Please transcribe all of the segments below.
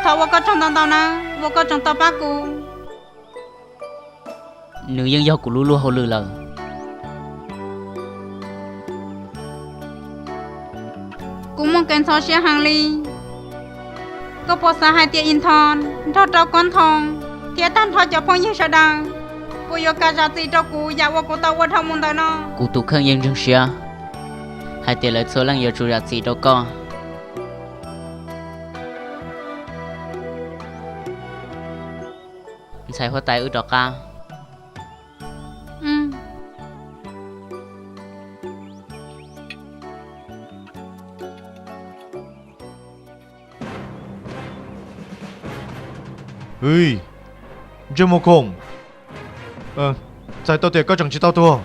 Thov ua koj tsaug ntau ntau nawb uas koj tseem tau pab kuv. Nws yeej yog kuv lub luag hauj lwm lawm. Kuv muaj kev ntxhov siab heev li. Koj puas xav hais tias Ib Nthos nrog rau Kob Nthoo thiab tag nrho cov phooj ywg sawv daws puas yuav kam zam txim rau kuv yam uas kuv tau ua dhau mus ntawm no? Kuv tus kheej yeej ntseeg siab hais tias lawv txhua leej yuav tsum zam txim rau koj. Ntxhais huab tais, wb rov qab. Ntsej muag khoom, txhais tau tias koj tseem tsis tau tuag.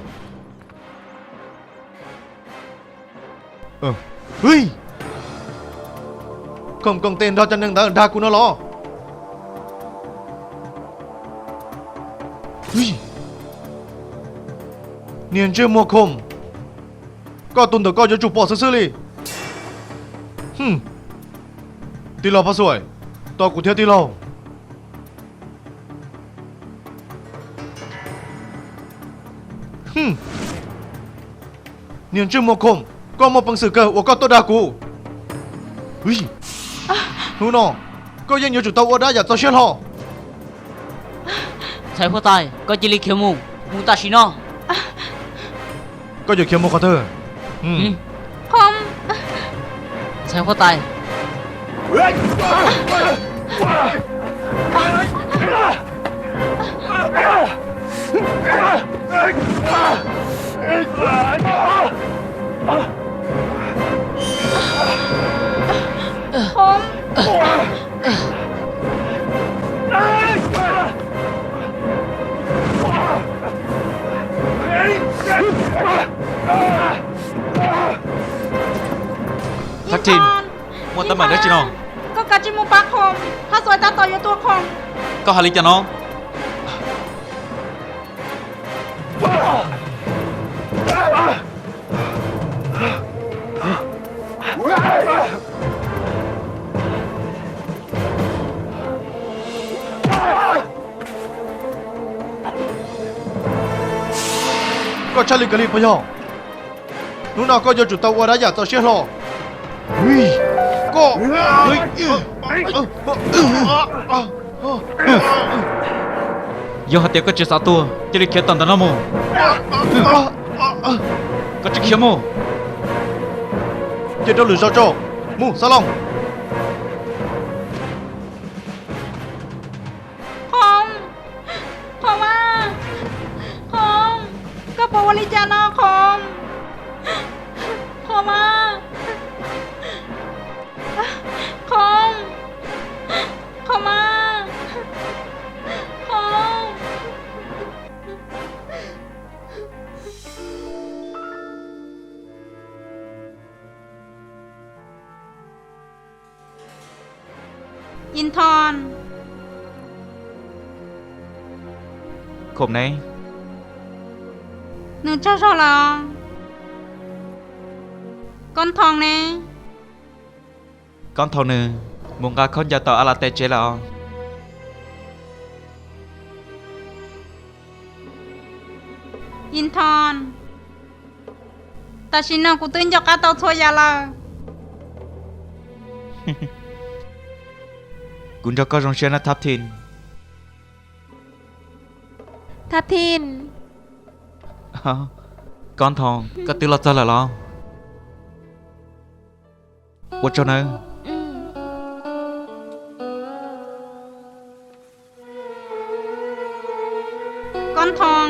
Khoom koom tes nrog cov neeg ntawd dag kuv no los? Niag ntsej muag khoom, koj tus ntawm koj yuav tsum pom xwb xwb li. Tij laug Paj Xuaim, tos kuv thiab tij laug. Niag ntsej muag khoom, koj muaj peev xwm kawg uas koj tuaj dag kuv. Hnub no koj yeej yuav tsum tau ua dab yam txaus siab hlo. Ntxhais huab tais, koj cia li khiav mus, mus tam sim no. Koj yuav khiav mus qhov twg? Ntxhais huab tais. Thab Thin, muaj teeb meem dab tsi no? Koj kav tsij mus pab Khoom, Phab Xuaim tab tom yuav tua Khoom. Koj hais li cas no? Koj tshaj li kawg li puas yog? Hnub no koj yuav tsum tau ua dab yam txaus siab hlo. Koj, yog hais tias koj tsis xav tuag, cia li khiav tawm ntawm no mus. Koj tsis khiav mus, ces rau lwm zaus tso. Mus, Xab Loos. Khoom, Khoom a, Khoom, koj puas ua li cas no Khoom? Khoom a, Khoom, Khoom a, Khoom. Ib Nthos, Khoom ne? Nws tsaug zog lawm. Kob Nthoo ne? Kob Nthoo nws mus nqa khaub ncaws tom A Las Tes tsev lawm os. Ib Nthos, tam sim no kuv twb nco qab tau txhua yam lawm. Kuv nrog koj zoo siab na Thab Thin. Thab Thin. Kob Nthoo, koj twb los txog lawm los? Ua tsaug nawb. Kob Nthoo,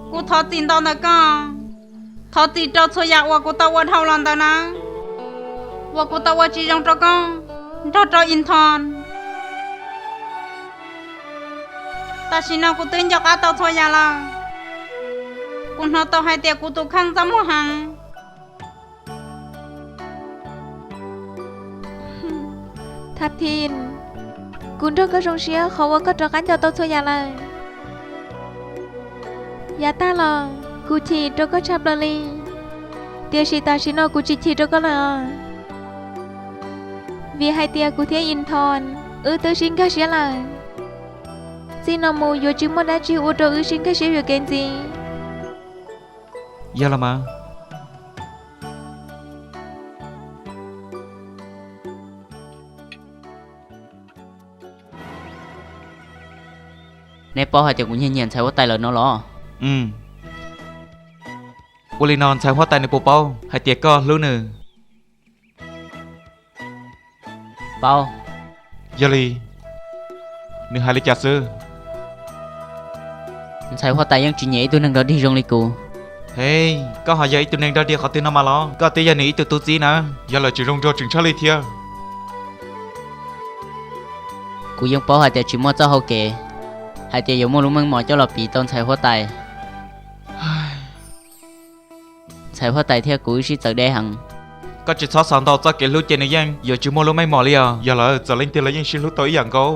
kuv thov txim ntau ntawm koj. Thov txim rau txhua yam uas kuv tau ua dhau los ntawd nawb, uas kuv tau ua tsis zoo rau koj nrog rau Ib Nthos. Tam sim no kuv twb nco qab tau txhua yam lawm. Kuv hnov tau hais tias kuv tus kheej txaj muag heev. Thab Thin, kuv nrog koj zoo siab qhov uas koj rov qab nco tau txhua yam lawm. Yav tag los kuv chim rau koj tshaj plaws li, tiam sis tam sim no kuv tsis chim rau koj lawm os. Vim hais tias kuv thiab Ithos wb twb sib nkag siab lawm, txij no mus yuav tsis muaj dab tsi ua rau wb sib nkag siab yuam kev ntxiv. Yog los mas. Neb paub hais tias kuv nyiam nyiam ntxhais huab tais lawm no los? Ua li no ntxhais huab tais nws puas paub hais tias koj hlub nws? Paub. Yog li, nws hais li cas xwb? Ntxhais huab tais yeej tsis nyiam ib tug neeg dog dig zoo li kuv. He, koj ho yog ib tug neeg dog dig qhov twg no mas los? Koj twb yog nws ib tug tub txib na, yog lawm tseem zoo nraug tseem tshaj li thiab. Kuv yeej paub hais tias tsis muaj txoj hau kev hais tias yuav muaj lub meej mom coj los piv tau ntxhais huab tais. Ntxhais huab tais thiab kuv wb sib txawv deb heev. Koj tsis txhob xav ntau, txoj kev hlub ces nws yeej yuav tsis muaj lub meej mom li os. Yog lawm txawm leej twg los yeej sib hlub tau ib yam nkaus.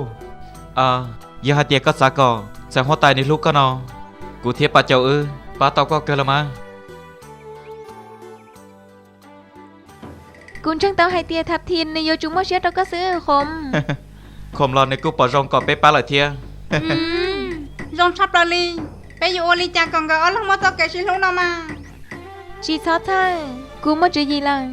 Yog hais tias koj xav kom ntxhais huab tais nws hlub koj no, kuv thiab Paj Caum wb pab tau koj kawg los mas. Kuv ntseeg tau hais tias Thab Thim nws yuav tsum muaj siab rau koj xwb Khoom. Khoom los nws kuj pom zoo kom peb pab lawm thiab. Zoo tshaj plaws li. Peb yuav ua li cas kom nkawd ob leeg muaj txoj kev sib hlub no mas? Tsis txhob txhawj, kuv muaj tswv yim lawm.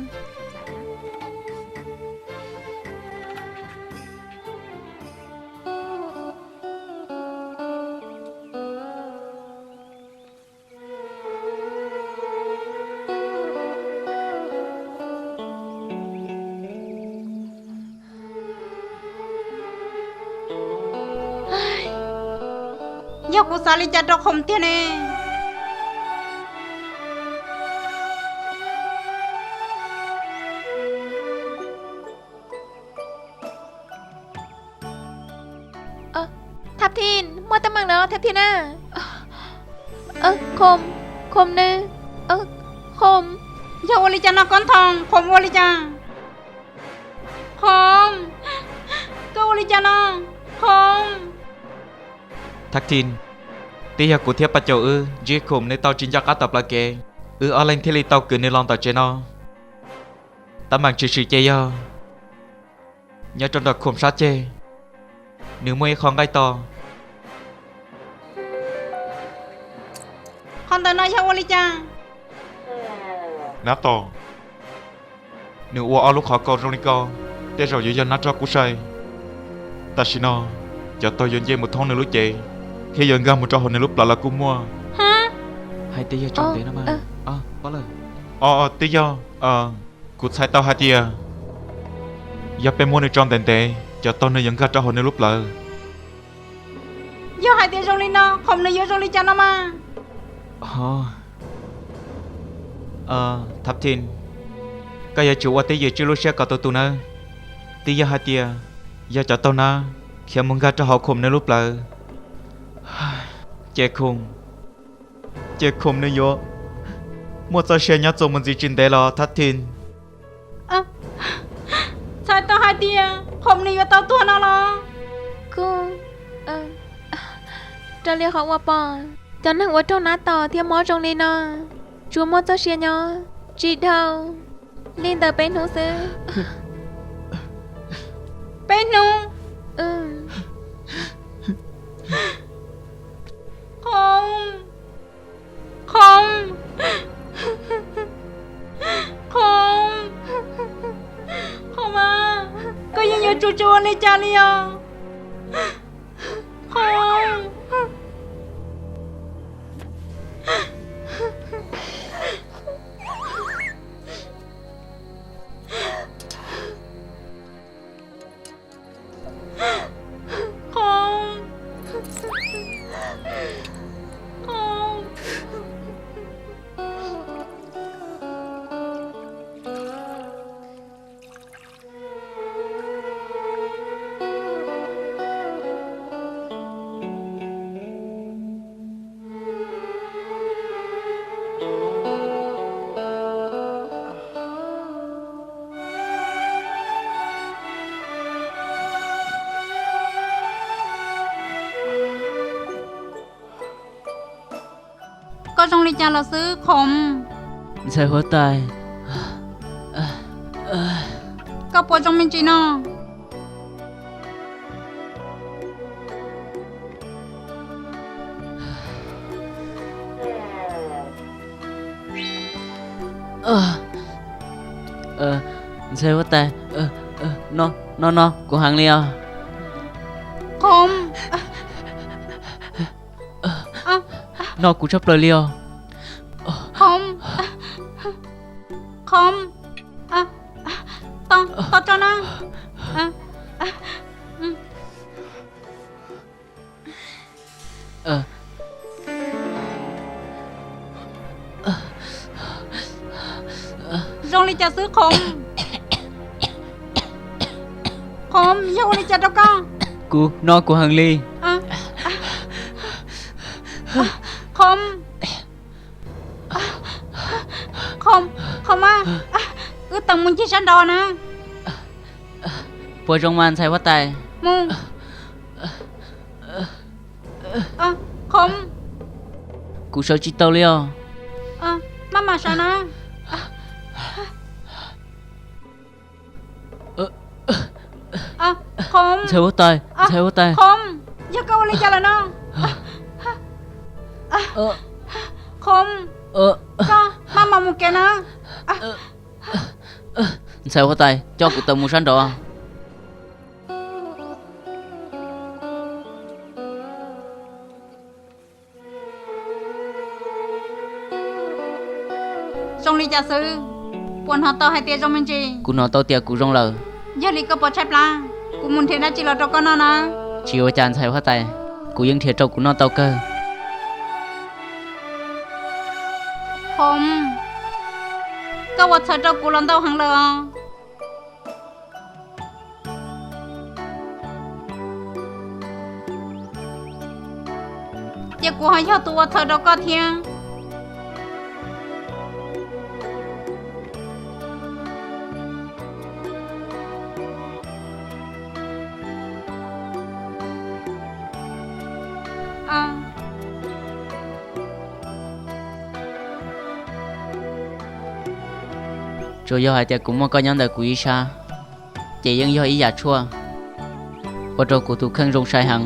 Yog kuv xav li cas rau Khoom tiag ne? Thab Thim, muaj teeb meem lawm Thab Thim na. Khoom, Khoom nws, Khoom. Yog ua li cas no Koob Thoom, Khoom ua li cas? Khoom, koj ua li cas no? Khoom. Thab Thim, twb yog kuv thiab Paj Caum wb ntsib Khoom nws tau tsis nco qab tom plawv kev, wb ob leeg thiaj li tau kwv nws los ntawm tsev no. Tab meeg tshwm sim ces yog nyob rau nram Khoom sab ceg, nws muaj ib qho nqaij to. Qhov ntawm no yog ua li cas? Nab tom. Nws ua ob lub qhov kaus zoo li ko, tej zaum yuav yog nab roj kub sai. Tam sim no cov taug yuav nce mus thoob nws lub cev thiab yuav nkag mus rau hauv nws lub plawv los kuj muaj. Hais tias yog tsaus ntev no mas. Twb yog, kuv txhais tau hais tias yog peb muab nws tso ntev ntev, cov taug nws yuav nkag rau hauv nws lub plawv. Yog hais tias zoo li no, Khoom nws yuav zoo li cas no mas? Thab Thim, koj yuav tsum ua tib yam tswj lub siab kom tus tus nawb. Twb yog hais tias yog cov taug nab khiav mus nkag rau hauv Khoom nws lub plawv, ces Khoom, ces Khoom nws yuav muaj txoj sia nyob txuas mus ntxiv tsis ntev los Thab Thim. Txhais tau hais tias Khoom nws yuav tau tuag no los? Kuj raws li qhov uas pom, cov neeg uas raug nab tom thiab mob zoo li no tsuas muaj txoj sia nyob tsis dhau li ntawm peb hnub xwb. Peb hnub? Khoom, Khoom, Khoom, Khoom mas, koj yeej yuav tsum tsis ua li cas li os. Khoom. Khoom. Khoom. Koj zoo li cas los xwb Khoom? Ntxhais huab tais, Koj puas zoo me ntsis no? Ntxhais huab tais, no no kuv heev li os. Qhov no kuv tshaj plaws li os. Qhov, qhov, tos tso na. Zoo li cas xwb Qhov? Qhov yog ua li cas rau koj? Kuv no kuv heev li. Qhov, Qhov, Qhov mas, wb tawm mus ncig sab nraud na. Puas zoo mas ntxhais huab tais? Mus. Qhov, kuv sawv tsis tau li os. Maj mam sawv na. Qhov, ntxhais huab tais, ntxhais huab tais. Qhov, yog koj ua li cas lawm no? Qhov, koj maj mam mus kev na. Ntxhais huab tais, coj kuv tawm mus sab nraud. Zoo li cas xwb? Puas hnov tau hais tias zoo me ntsis? Kuv hnov tau tias kuv zoo lawm. Yog li koj puas tshaib plab? Kuv mus nrhiav dab tsi los rau koj noj na. Tsis ua cas ntxhais huab tais, kuv yeej nrhiav rau kuv noj tau kawg. Hom, koj ua txhawj rau kuv los ntau heev lawm os. Ces kuv ho yog tus ua txhawj rau koj thiab. Tsuas yog hais tias kuv muaj koj nyob ntawm kuv ib sab, ces yeej yog ib yam tshuaj ua rau kuv tus kheej zoo sai heev.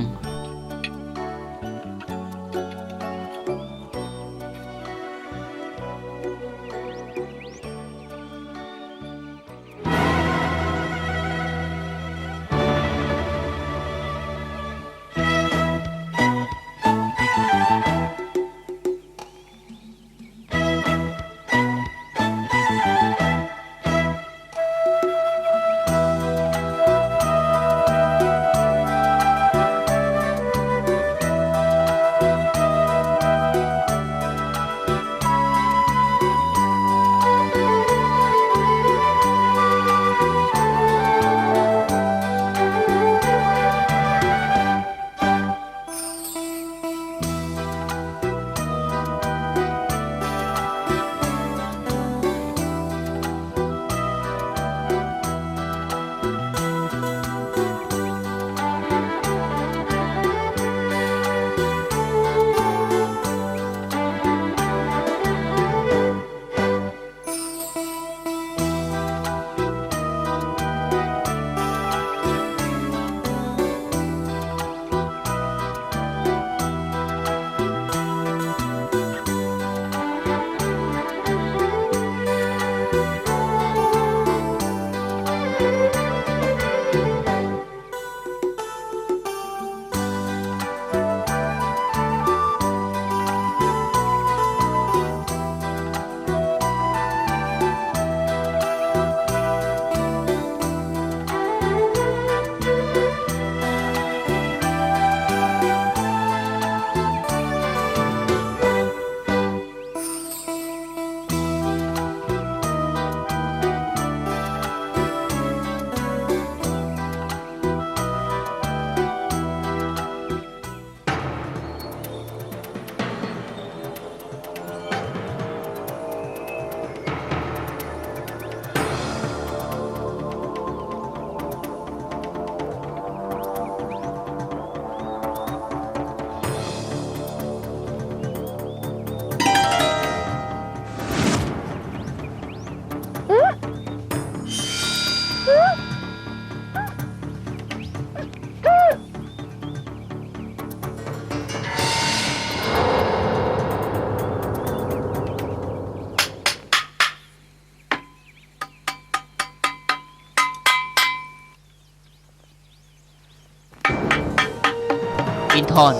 Ib Thoj,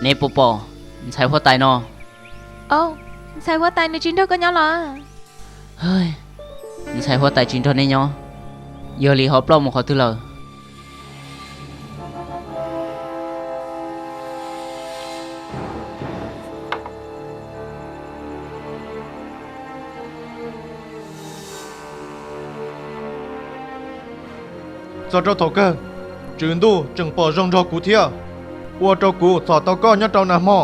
neb puas pom ntxhais huab tais no? Ntxhais huab tais nws tsis nrog koj nyob los? Ntxhais huab tais tsis nrog neb nyob, yog li ho ploj mus qhov twg lawm? Txog rau thaum kawg, tswv ntuj tseem pom zoo nrog kuv thiab, ua rau kuv txhom tau koj nyob rau nag hmo.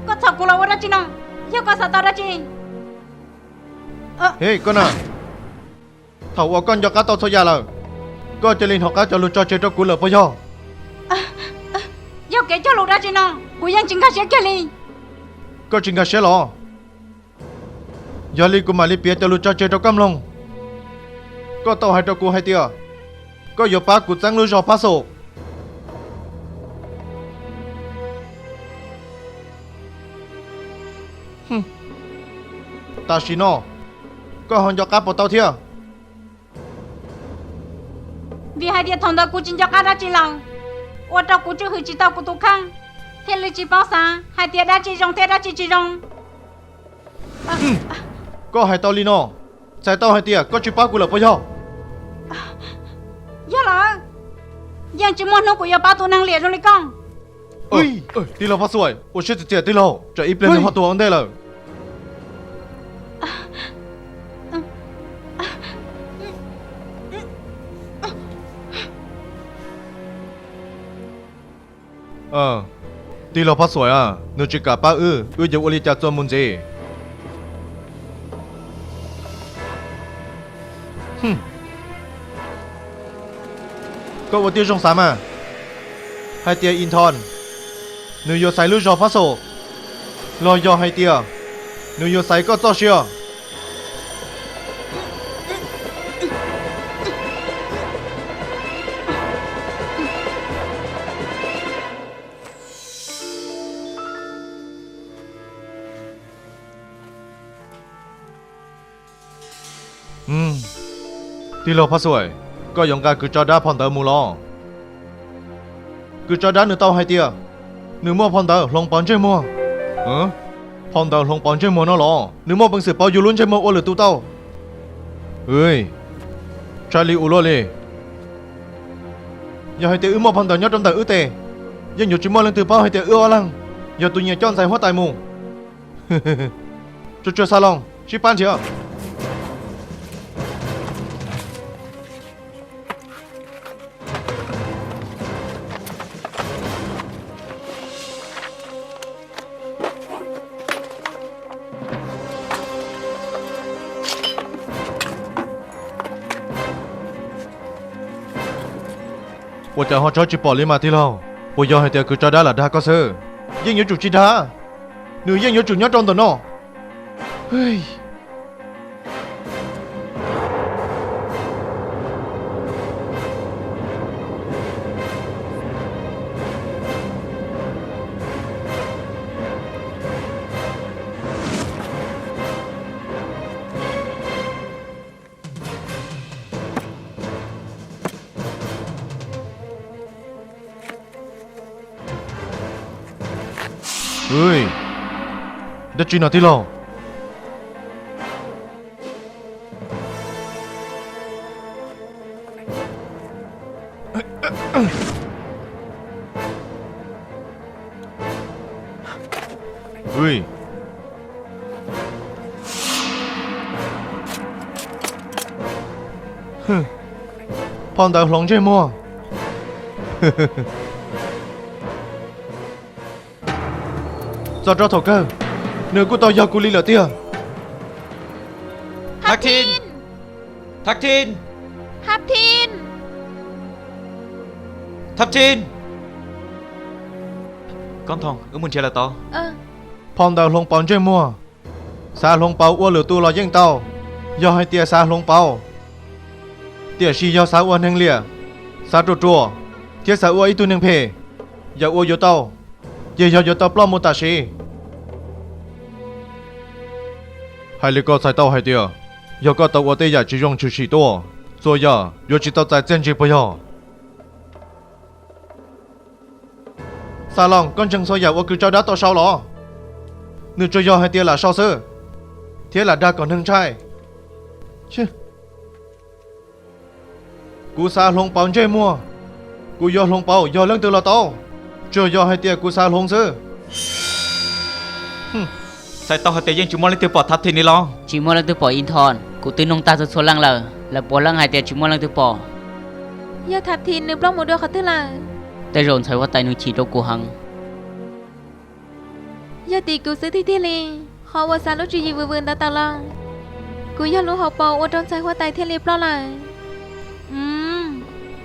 Koj txhom kuv los ua dab tsi no? Yog koj xav tau dab tsi? He koj na, thaum uas koj nco qab tau txhua yam lawm, koj cia li hnov qab cov lus tso tseg rau kuv lawm puas yog? Yog kev cog lus dab tsi no? Kuv yeej tsis nkag siab kiag li. Koj tsis nkag siab los? Yog li kuv mam li piav cov lus tso tseg rau koj mloog. Koj tau hais rau kuv hais tias koj yuav pab kuv txeeb lub zog Pab Xus. Tam sim no koj ho nco qab puas tau thiab? Vim hais tias thaum ntawd kuv tsis nco qab dab tsi lawm, ua rau kuv tswj hwm tsis tau kuv tus kheej, thiaj li tsis paub xav hais tias dab tsi zoo thiab dab tsi tsis zoo. Koj hais tau li no, txhais tau hais tias koj tsis pab kuv lawm puas yog? Yog lawm, yeej tsis muaj hnub kuv yuav pab tus neeg liam zoo li koj. Tij laug Pab Xus, ua siab txias txias tij laug, tsam ib pliag nws ho tuag ua ntej lawm. Tij laug Pab Xus, nws tsis kam pab wb, wb yuav ua li cas txuas mus ntxiv? Koj ua tib zoo xav mas, hais tias Ithos nws yuav xaiv lub zog Pab Xus, los yog hais tias nws yuav xaiv koj txoj sia? Tij laug Pab Xus, koj yuav nqa kws tso dab phau ntawv mus los? Kws tso dab nws tau hais tias nws muaj phau ntawv hloov pauv ntsej muag. Phau ntawv hloov pauv ntsej muag no los? Nws muaj peev xwm pauv yus lub ntsej muag ua lwm tus tau? Tshaj li ua luaj li. Yog hais tias wb muaj phau ntawv nyob rau ntawm wb tes, yeej yuav tsis muaj leej twg paub hais tias wb ob leeg yog tus nyiam coj ntxhais huab tais mus. Tsuag tsuag Xab Loos, sib pab nrhiav. Ua cas ho tsob tsis pom li mas tij laug? Puas yog hais tias kws tso dab lam dag koj xwb? Yeej yuav tsum tsis dag, nws yeej yuav tsum nyob rau ntawm no. Dab tsi no tij laug? Phau ntawv hloov ntsej muag. Txog rau thaum kawg, nws kuj tau yog kuv li lawm tiag. Thab Thin! Thab Thin! Thab Thin! Thab Thin! Koob Thoom, wb mus nrhiav lawv tau. Phau ntawv hloov pauv ntsej muag, xav hloov pauv ua lwm tus los yeej tau, yog hais tias xav hloov pauv. Tiam sis yog xav ua neeg liam, xav ruam ruam, thiab xav ua ib tug neeg phem, yam ua yuav tau, ces yog yuav tau ploj mus tam sim. Hais li koj txhais tau hais tias, yog koj tau ua tej yam tsis zoo tshwm sim tuaj, Txhua yam yuav tsis tau txais txiaj ntsig puas yog? Xas Loos, koj ntseeg txhua yam uas kws tsav dab tau sau los? Nws tsuas yog hais tias lam sau xwb, thiab lam dag kom neeg ntshai. Kuv xav hloov pauv ntsej muag, kuv yuav hloov pauv yog leej twg los tau, tsuas yog hais tias kuv xav hloov xwb. Txhais tau hais tias yeej tsis muaj leej twg pom Thab Thim ni los? Tsis muaj leej twg pom Ib Nthos. Kuv twb noog tag txhua txhua leej lawm, lawv puav leej hais tias tsis muaj leej twg pom. Yog Thab Thim nws ploj mus dua qhov twg lawm? Tej zaum ntxhais huab tais nws chim rau kuv heev. Yog tim kuv xwb tiag tiag li, qhov uas xav lub tswv yim vwm vwm ntawd tawm los, kuv yog lub hauv paus ua rau ntxhais huab tais thiaj li ploj lawm.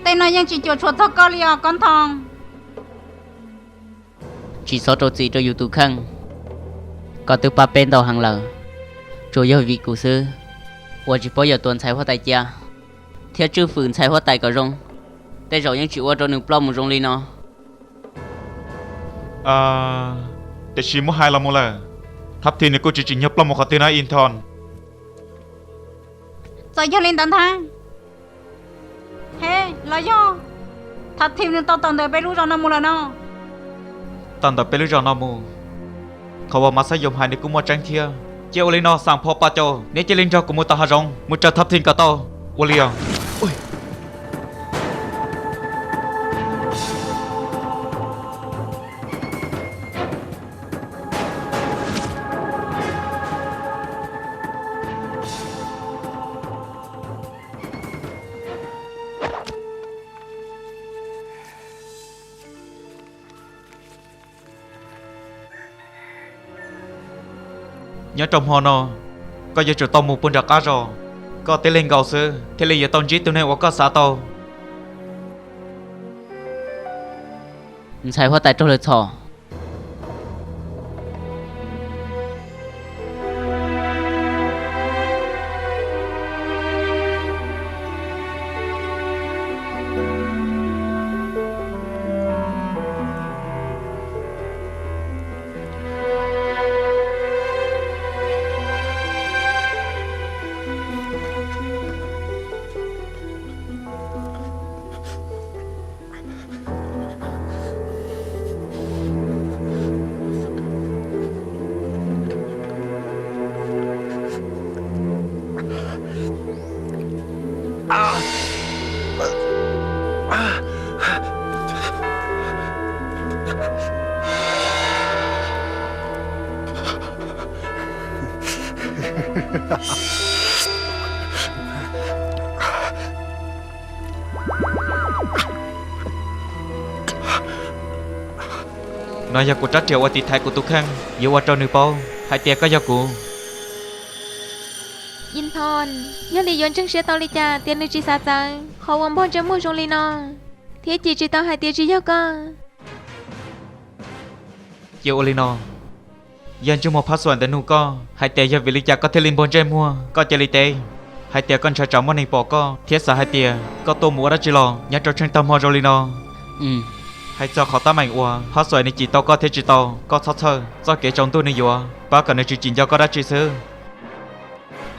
Tej no yeej tsis cuam tshuam txog koj li os Kob Nthos. Tsis txhob rau txim rau yus tus kheej, koj twb pab peb ntau heev lawm. Tsuas yog vim kuv xwb uas tsis paub yuav tuav ntxhais huab tais cia thiab tswj fwm ntxhais huab tais kom zoo, tej zaum yeej tsis ua rau nws ploj mus zoo li no. Tiam sis muab hais los mus lawm, Thab Thim nws kuj tsis tsim nyog ploj mus qhov twg na Ib Nthos. Txawm yog li ntawd ntag, he, los yog Thab Thim nws tau tawm ntawm peb lub zos no mus lawm no. Tawm ntawm peb lub zos no mus, qhov uas Mab Xab Yoos hais nws kuj muaj tseeb thiab. Cia ua li no, Xam Phos Pas Caus, neb cia li nrog kuv mus tom hav zoov mus raws Thab Thim kom tau. Ua li os. Nyob rau hmo no, koj yuav tsum tau mus puag nram qab zos, koj tib leeg nkaus xwb thiaj li yuav tau ntsib tus neeg uas koj xav tau. Ntxhais huab tais raug lawv txhom. No yog kuv rab riam uas tiv thaiv kuv tus kheej, yuav ua rau nws paub hais tias koj yog kuv. Ib Nthos, yog li yuav ntseeg siab tau li cas tias nws tsis xav txawv qhov uas npog ntsej muag zoo li no, thiab cim tsis tau hais tias tsis yog koj. Cia ua li no, yog ntsej muag phab xuam ntawd nug koj hais tias yog vim li cas koj thiaj li npog ntsej muag, koj cia li teb hais tias koj ntshai tsam muaj neeg pom koj thiab xav hais tias koj tuaj mus ua dab tsi los nyob rau tsheej tag hmo zoo li no. Hais txog qhov teeb meem uas phab xuam nws cim tau koj thiab tsis tau, koj txhob txhawj, txoj kev tsaus ntuj nws yuav pab kom nws tsis cim nco koj dab tsi xwb.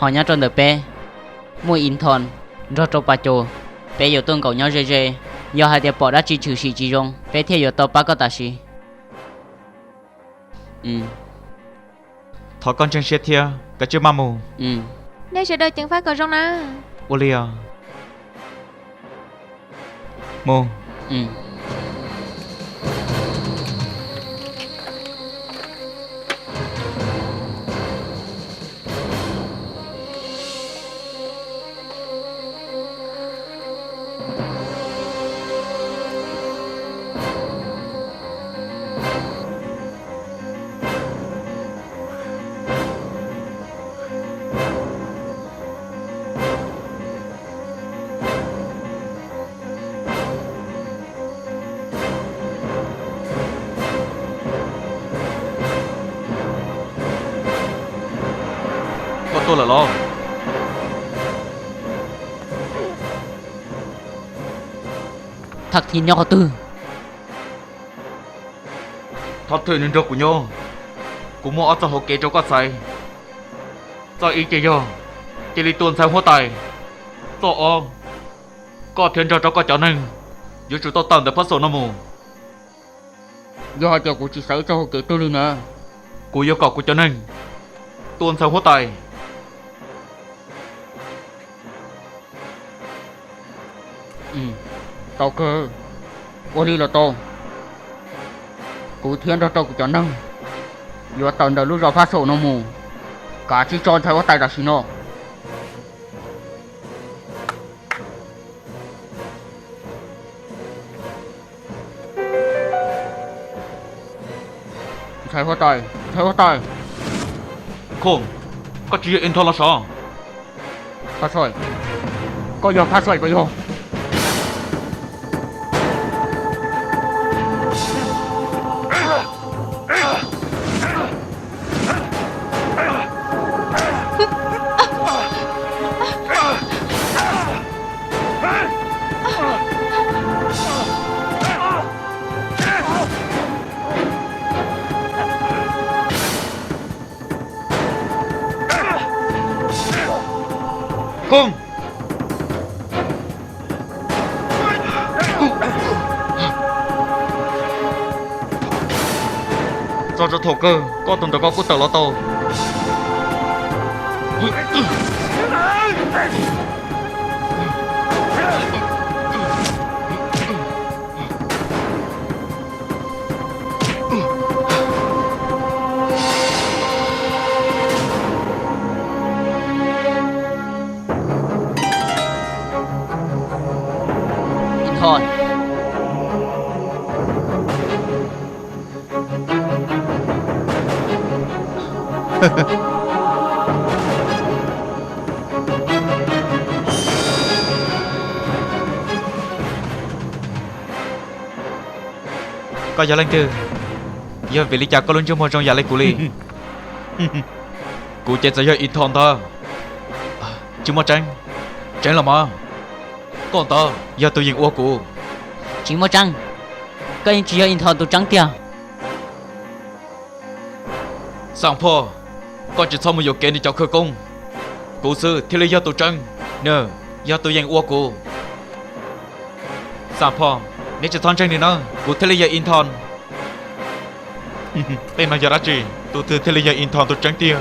Ho nyob rau ntawm peb, muaj Ib Nthos nrog rau Pas Cos, peb yuav tuaj nkaum nyob ze ze. Yog hais tias pom dab tsi tshwm sim tsis zoo, peb thiaj yuav tau pab koj tam sim. Thov koj ntseeg siab thiab koj tsij maj mus. Nej sawv daws ceev faj kom zoo na. Ua li os. Mus. Koj tuaj lawm los? Thaj Thim nyob qhov twg? Thaj Thim nws nrog kuv nyob. Kuv muaj ob txoj hauv kev rau koj xaiv. Txoj ib ces yog cia li tua ntxhais huab tais. Txoj ob, Koj thiab nrog rau koj cov neeg yuav tsum tau tawm ntawm phab xom no mus. Yog hais tias kuv tsis xaiv txoj hau kev twg li na, kuv yuav kom kuv cov neeg tua ntxhais huab tais. Tau kawg, ua li los tau. Kuv thiab nrog rau kuv cov neeg yuav tawm ntawm lub zos phab xom no mus, kav tsij tso ntxhais huab tais tam sim no. Ntxhais huab tais, ntxhais huab tais. Khoom, koj tsis yog Ithos los sav? Phab Xoim, koj yog Phab Xoim puas yog? Khoom, txog rau thaum kawg koj tus ntawm ko kuj tawm los tau. Ithos, koj yog leej twg? Yog vim li cas koj lub ntsej muag zoo yam li kuv li? Kuv ces txawm yog Ithos ntag. Tsis muaj tseeb. Tseeb los mas, koj ntag yog tus yeem ua kuv. Tsis muaj tseeb, koj yeej tsis yog Ithos tus tseeb tiag. Xam Phoj, koj tsis txhob mus yuam kev nws cov khawv koob. Kuv xwb thiaj li yog tus tseeb, nws yog tus yeem ua kuv. Xam Phoj, neb tsis txhob ntseeg nws na, kuv thiaj li yog Ithos. Tej no yog dab tsi? Tus twg thiaj li yog Ithos tus tseeb tiag?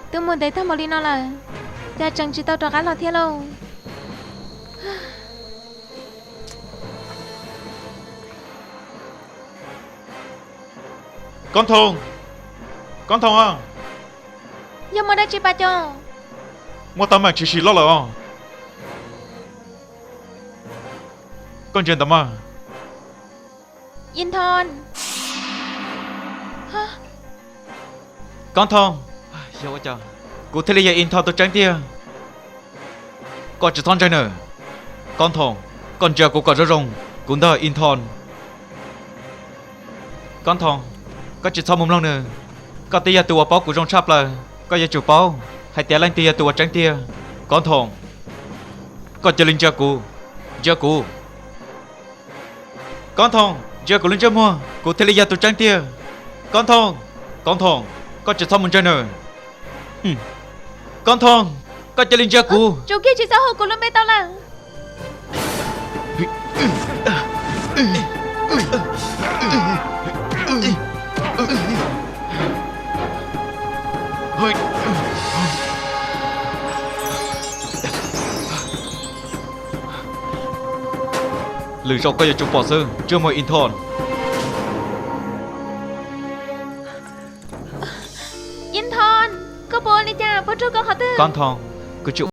Twb mus ntev tag npaum li no lawm, cas tseem tsis tau rov qab los thiab lauj? Kob Thoo, Kob Thoo a. Yog muaj dab tsi Pas Coo? Muaj teeb meem tshwm sim loj lawm os. Koj ntsia ntawd mas. Ithos. Kob Thoo, yog ua cas kuv thiaj li yog Ithos tus tseeb tiag? Koj tsis txhob ntseeg nws. Kob Thoo, koj ntsia kuv kom zoo zoo, kuv ntag Ithos. Kob Thoo, koj tsis txhob mus mloog nws. Koj twb yog tus uas paub kuv zoo tshaj plaws, koj yuav tsum paub hais tias leej twg yog tus uas tseeb tiag. Kob Thoo, koj cia li ntsia kuv, ntsia kuv. Kob Thoo, ntsia kuv lub ntsej muag, kuv thiaj li yog tus tseeb tiag. Kob Thoo, Kob Thoo, koj tsis txhob mus ntseeg nws. Kob Thoo, koj cia li ntsia kuv. Tsum kiag tsis txhob hu kuv lub npe tau lawm. Lwm zaus koj yuav tsum pom xwb, ntsej muag Ithos. Ithos, koj puas ua li cas, puas raug koj qhov twg? Kob Thoo, kuv tsis